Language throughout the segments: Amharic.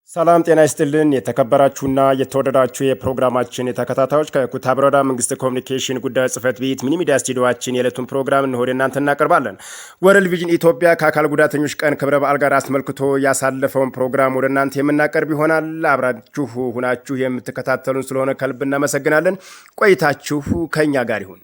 ሰላም ጤና ይስጥልን። የተከበራችሁና የተወደዳችሁ የፕሮግራማችን ተከታታዮች፣ ከኩታበር ወረዳ መንግስት ኮሚኒኬሽን ጉዳዮች ጽህፈት ቤት ሚኒ ሚዲያ ስቱዲዮአችን የዕለቱን ፕሮግራም እነሆ ወደ እናንተ እናቀርባለን። ወርልድ ቪዥን ኢትዮጵያ ከአካል ጉዳተኞች ቀን ክብረ በዓል ጋር አስመልክቶ ያሳለፈውን ፕሮግራም ወደ እናንተ የምናቀርብ ይሆናል። አብራችሁ ሁናችሁ የምትከታተሉን ስለሆነ ከልብ እናመሰግናለን። ቆይታችሁ ከኛ ጋር ይሁን።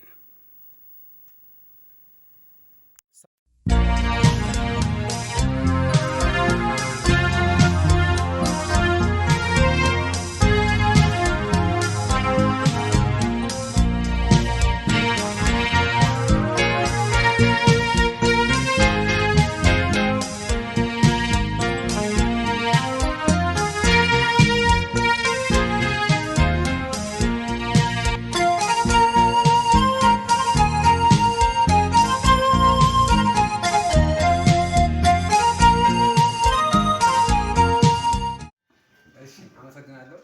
እሺ፣ አመሰግናለሁ።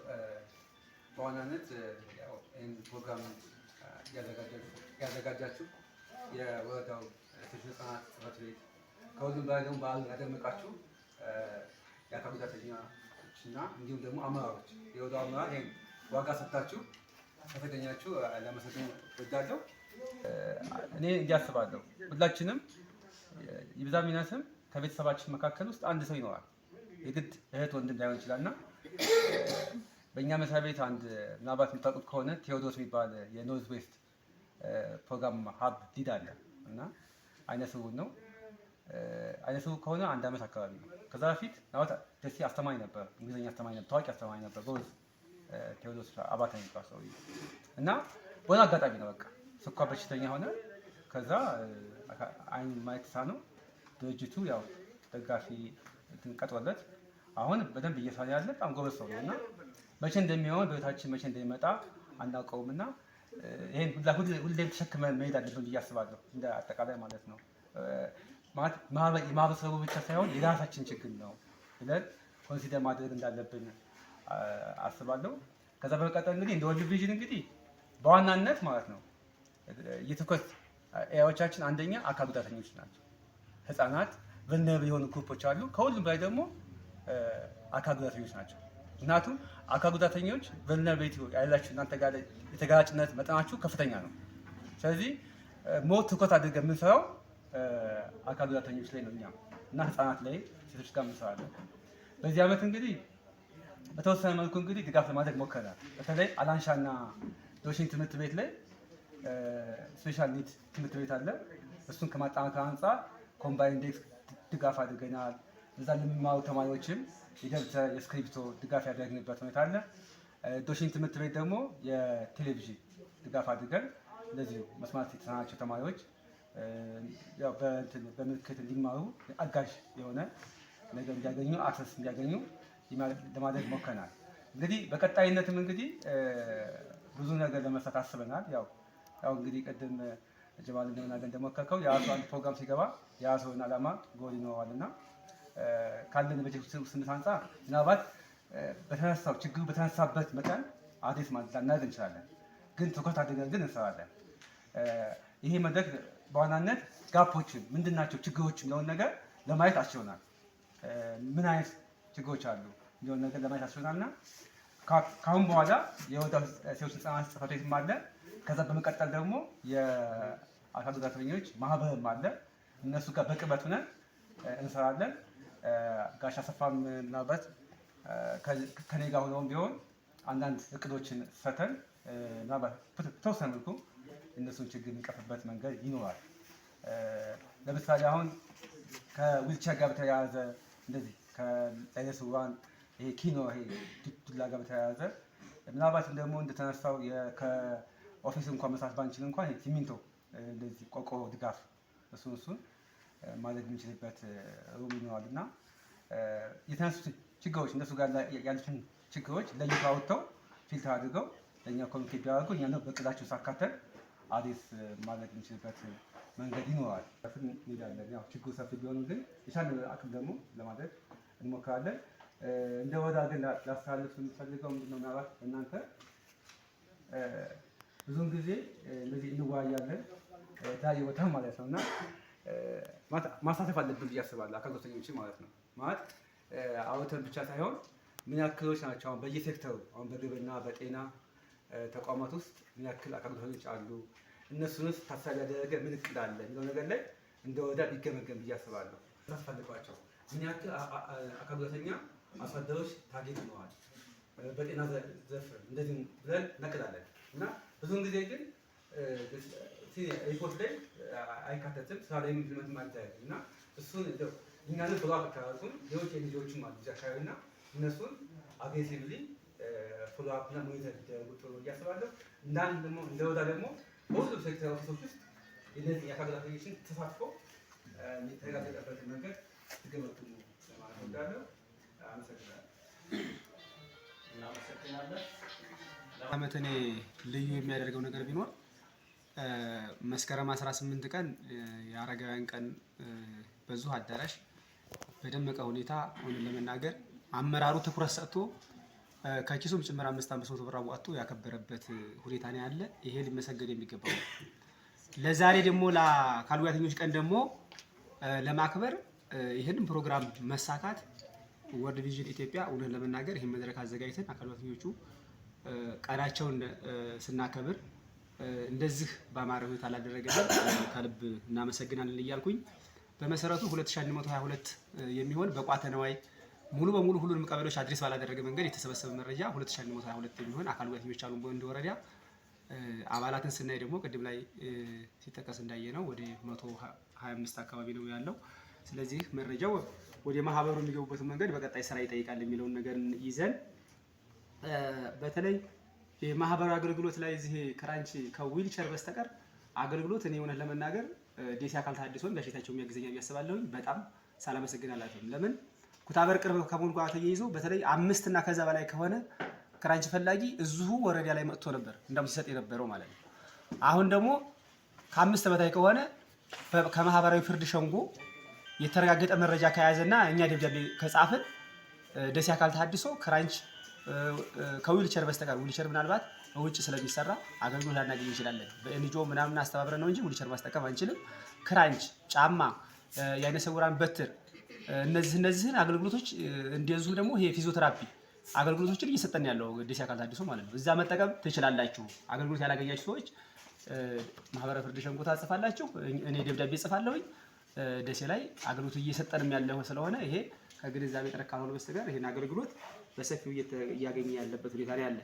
በዋናነት ያው ይህን ፕሮግራም ያዘጋጃችሁ የወረዳው ሴቶች ህጻናት ጽሕፈት ቤት፣ ከሁሉም በላይ ደግሞ በዓሉን ያደመቃችሁ የአካል ጉዳተኞች እና እንዲሁም ደግሞ አመራሮች፣ የወረዳው አመራር ይህን ዋጋ ሰጥታችሁ ከተገኛችሁ ላመሰግን እወዳለሁ። እኔ እንዲህ አስባለሁ። ሁላችንም ይብዛም ይነስም ከቤተሰባችን መካከል ውስጥ አንድ ሰው ይኖራል። የግድ እህት ወንድም ላይሆን ይችላል። እና በእኛ መስሪያ ቤት አንድ ምናልባት የምታውቁት ከሆነ ቴዎድሮስ የሚባል የ North West program hub lead አለ እና አይነ ስውር ነው። አይነ ስውር ከሆነ አንድ ዓመት አካባቢ ነው። ከዛ በፊት ምናልባት ደሴ አስተማሪ ነበር፣ እንግሊዝኛ አስተማሪ ነበር፣ ታዋቂ አስተማሪ ነበር። ጎበዝ ቴዎድሮስ አባተ የሚባል ሰውዬ። እና በሆነ አጋጣሚ ነው በቃ ስኳር በሽተኛ ሆነ። ከዛ አይን ማየት ተሳነው። ድርጅቱ ያው ደጋፊ እንትን ቀጥሮለት አሁን በደንብ እየሰራ ያለ በጣም ጎበዝ ሰው ነው። እና መቼ እንደሚሆን፣ በህይወታችን መቼ እንደሚመጣ አናውቀውም። እና ይሄን ሁሌም ተሸክመን መሄድ አለብን ብዬ አስባለሁ። እንደ አጠቃላይ ማለት ነው። ማለት የማህበረሰቡ ብቻ ሳይሆን የራሳችን ችግር ነው ብለን consider ማድረግ እንዳለብን አስባለሁ። ከዛ በመቀጠል እንግዲህ እንደ ወርልድ ቪዥን እንግዲህ በዋናነት ማለት ነው የትኩረት area ዎቻችን አንደኛ አካል ጉዳተኞች ናቸው። ህፃናት፣ vulnerable የሆኑ group ኦች አሉ። ከሁሉም በላይ ደግሞ አካል ጉዳተኞች ናቸው። ምክንያቱም አካል ጉዳተኞች vulnerability ያላችሁ እናንተ ጋር የተጋላጭነት መጠናችሁ ከፍተኛ ነው። ስለዚህ more ትኩረት አድርገን የምንሰራው አካል ጉዳተኞች ላይ ነው እኛ እና ህፃናት ላይ፣ ሴቶች ጋር እንሰራለን። በዚህ ዓመት እንግዲህ በተወሰነ መልኩ እንግዲህ ድጋፍ ለማድረግ ሞክረናል። በተለይ አላንሻና ዶሽን ትምህርት ቤት ላይ special need ትምህርት ቤት አለ። እሱን ከማጠናከር አንጻር combined desk ድጋፍ አድርገናል። እዛ ለሚማሩ ተማሪዎችም የደብተር፣ የእስክሪብቶ ድጋፍ ያደረግንበት ሁኔታ አለ። ዶሽን ትምህርት ቤት ደግሞ የቴሌቪዥን ድጋፍ አድርገን እንደዚሁ መስማት የተሳናቸው ተማሪዎች ያው በእንትን በምልክት እንዲማሩ አጋዥ የሆነ ነገር እንዲያገኙ፣ access እንዲያገኙ ለማድረግ ሞክረናል። እንግዲህ በቀጣይነትም እንግዲህ ብዙ ነገር ለመስራት አስበናል። ያው እንግዲህ ቅድም ጀማል እንደመናገር እንደሞከርከው የራሱ አንድ ፕሮግራም ሲገባ የራሱን ዓላማ ጎል ይኖረዋል። እና ካለን በጀት ውስንነት አንጻር ምናልባት በተነሳው ችግሩ በተነሳበት መጠን address ላናደርግ እንችላለን። ግን ትኩረት አድርገን ግን እንሰራለን። ይሄ መድረክ በዋናነት gap ኦችን ምንድን ናቸው፣ ችግሮች የሚለውን ነገር ለማየት አስችሎናል። ምን አይነት ችግሮች አሉ የሚለውን ነገር ለማየት አስችሎናል። እና ከአሁን በኋላ የወረዳ ሴቶች ህጻናት ጽሕፈት ቤትም አለ። ከዛ በመቀጠል ደግሞ የአካል ጉዳተኞች ማህበርም አለ። እነሱ ጋር በቅርበት ሆነን እንሰራለን። ጋሽ አሰፋም ምናልባት ከኔ ጋር ሆነውም ቢሆን አንዳንድ እቅዶችን ሰተን ምናልባት በተወሰነ መልኩ እነሱን ችግር የሚቀርፍበት መንገድ ይኖራል። ለምሳሌ አሁን ከዊልቸር ጋር በተያያዘ፣ እንደዚህ ከዓይነ ስውራን ይሄ ኪኖ ይሄ ዱላ ጋር በተያያዘ፣ ምናልባትም ደግሞ እንደተነሳው ከ office እንኳን መስራት ባንችል እንኳን ሲሚንቶ፣ እንደዚህ ቆርቆሮ ድጋፍ እሱን ማድረግ የምንችልበት room ይኖራል። እና የተነሱት ችግሮች፣ እነሱ ጋር ያሉትን ችግሮች ለይተው አውጥተው filter አድርገው ለእኛ communicate ቢያደርጉ እኛ ነው በእቅዳችን ሳካተን address ማድረግ የምንችልበት መንገድ ይኖራል። እንሄዳለን። ያው ችግሩ ሰፊ ቢሆንም ግን የቻለ አቅም ደግሞ ለማድረግ እንሞክራለን። እንደ ወረዳ ግን ላስተላልፍ የምፈልገው ምንድነው፣ ምናልባት እናንተ ብዙውን ጊዜ እንደዚህ እንወያያለን የተለያየ ቦታ ማለት ነው። እና ማሳተፍ አለብን ብዬ አስባለሁ። አካል ጉዳተኞችን ማለት ነው። ማለት አውርተን ብቻ ሳይሆን ምን ያክሎች ናቸው አሁን በየሴክተሩ፣ አሁን በግብርና፣ በጤና ተቋማት ውስጥ ምን ያክል አካል ጉዳተኞች አሉ፣ እነሱንስ ታሳቢ ያደረገ ምን እቅድ አለ የሚለው ነገር ላይ እንደ ወረዳ ቢገመገም ብዬ አስባለሁ። ታስፈልጓቸው ምን ያክል አካል ጉዳተኛ አርሶ አደሮች target ሆነዋል፣ በጤና ዘርፍ እንደዚህ ብለን እናቅዳለን። እና ብዙውን ጊዜ ግን ሪፖርት ላይ አይካተትም፣ ስራ ላይ implement አይደረግም። እና እሱን እንደው እኛንም follow up አካባቢውን ሌሎች NGO ዎችም አሉ እዚህ አካባቢ፣ እና እነሱን aggressively follow up እና monitor ቢደረጉ ጥሩ ነው ብዬ አስባለሁ። እንዳንድ ደግሞ እንደ ወረዳ ደግሞ በሁሉም sector office ኦች ውስጥ የነዚህ የአካል ጉዳተኞችን ተሳትፎ የሚተረጋገጠበትን መንገድ ትገመግሙ ለማለት እወዳለሁ። አመሰግናለሁ። እናመሰግናለን። ዓመት እኔ ልዩ የሚያደርገው ነገር ቢኖር መስከረም 18 ቀን የአረጋውያን ቀን በዚሁ አዳራሽ በደመቀ ሁኔታ፣ እውነት ለመናገር አመራሩ ትኩረት ሰጥቶ ከኪሱም ጭምር 500 ብር አዋጥቶ ያከበረበት ሁኔታ ነው ያለ። ይሄ ሊመሰገን የሚገባው ነው። ለዛሬ ደግሞ ለአካል ጉዳተኞች ቀን ደግሞ ለማክበር ይህንን ፕሮግራም መሳካት ወርልድ ቪዥን ኢትዮጵያ እውነት ለመናገር ይህን መድረክ አዘጋጅተን አካል ጉዳተኞቹ ቀናቸውን ስናከብር እንደዚህ በአማረ ሁኔታ ላደረገልን ከልብ እናመሰግናለን እያልኩኝ፣ በመሰረቱ 2122 የሚሆን በቋተ ነዋይ ሙሉ በሙሉ ሁሉንም ቀበሌዎች address ባላደረገ መንገድ የተሰበሰበ መረጃ 2122 የሚሆን አካል ጉዳተኞች አሉ እንደ ወረዳ። አባላትን ስናይ ደግሞ ቅድም ላይ ሲጠቀስ እንዳየ ነው ወደ 125 አካባቢ ነው ያለው። ስለዚህ መረጃው ወደ ማህበሩ የሚገቡበትን መንገድ በቀጣይ ስራ ይጠይቃል የሚለውን ነገር ይዘን፣ በተለይ የማህበራዊ አገልግሎት ላይ እዚህ ክራንች ከዊልቸር በስተቀር አገልግሎት እኔ እውነት ለመናገር ደሴ አካል ተሐድሶን ጋሼታቸው የሚያግዘኛ ብዬ አስባለሁኝ። በጣም ሳላመሰግን አላልፍም። ለምን ኩታበር ቅርብ ከመሆኑ ጋር ተያይዞ በተለይ አምስት እና ከዛ በላይ ከሆነ ክራንች ፈላጊ እዚሁ ወረዳ ላይ መጥቶ ነበር እንዳውም ሲሰጥ የነበረው ማለት ነው። አሁን ደግሞ ከአምስት በታይ ከሆነ ከማህበራዊ ፍርድ ሸንጎ የተረጋገጠ መረጃ ከያዘና እኛ ደብዳቤ ከጻፍን ደሴ አካል ተሐድሶ ክራንች ከዊልቸር በስተቀር፣ ዊልቸር ምናልባት ውጭ ስለሚሰራ አገልግሎት ላናገኝ እንችላለን። በ NGO ምናምን አስተባብረን ነው እንጂ ዊልቸር ማስጠቀም አንችልም። ክራንች፣ ጫማ፣ የአይነ ስውራን በትር፣ እነዚህን አገልግሎቶች፣ እንደዚሁም ደግሞ ይሄ ፊዚዮቴራፒ አገልግሎቶችን እየሰጠን ያለው ደሴ አካል ተሐድሶ ማለት ነው። እዛ መጠቀም ትችላላችሁ። አገልግሎት ያላገኛችሁ ሰዎች ማህበራዊ ፍርድ ሸንጎ ታጽፋላችሁ። እኔ ደብዳቤ እጽፋለሁኝ። ደሴ ላይ አገልግሎቱ እየሰጠንም ያለው ስለሆነ ይሄ ከግንዛቤ እጥረት ካልሆነ በስተቀር ይሄን አገልግሎት በሰፊው እያገኘ ያለበት ሁኔታ ነው ያለ።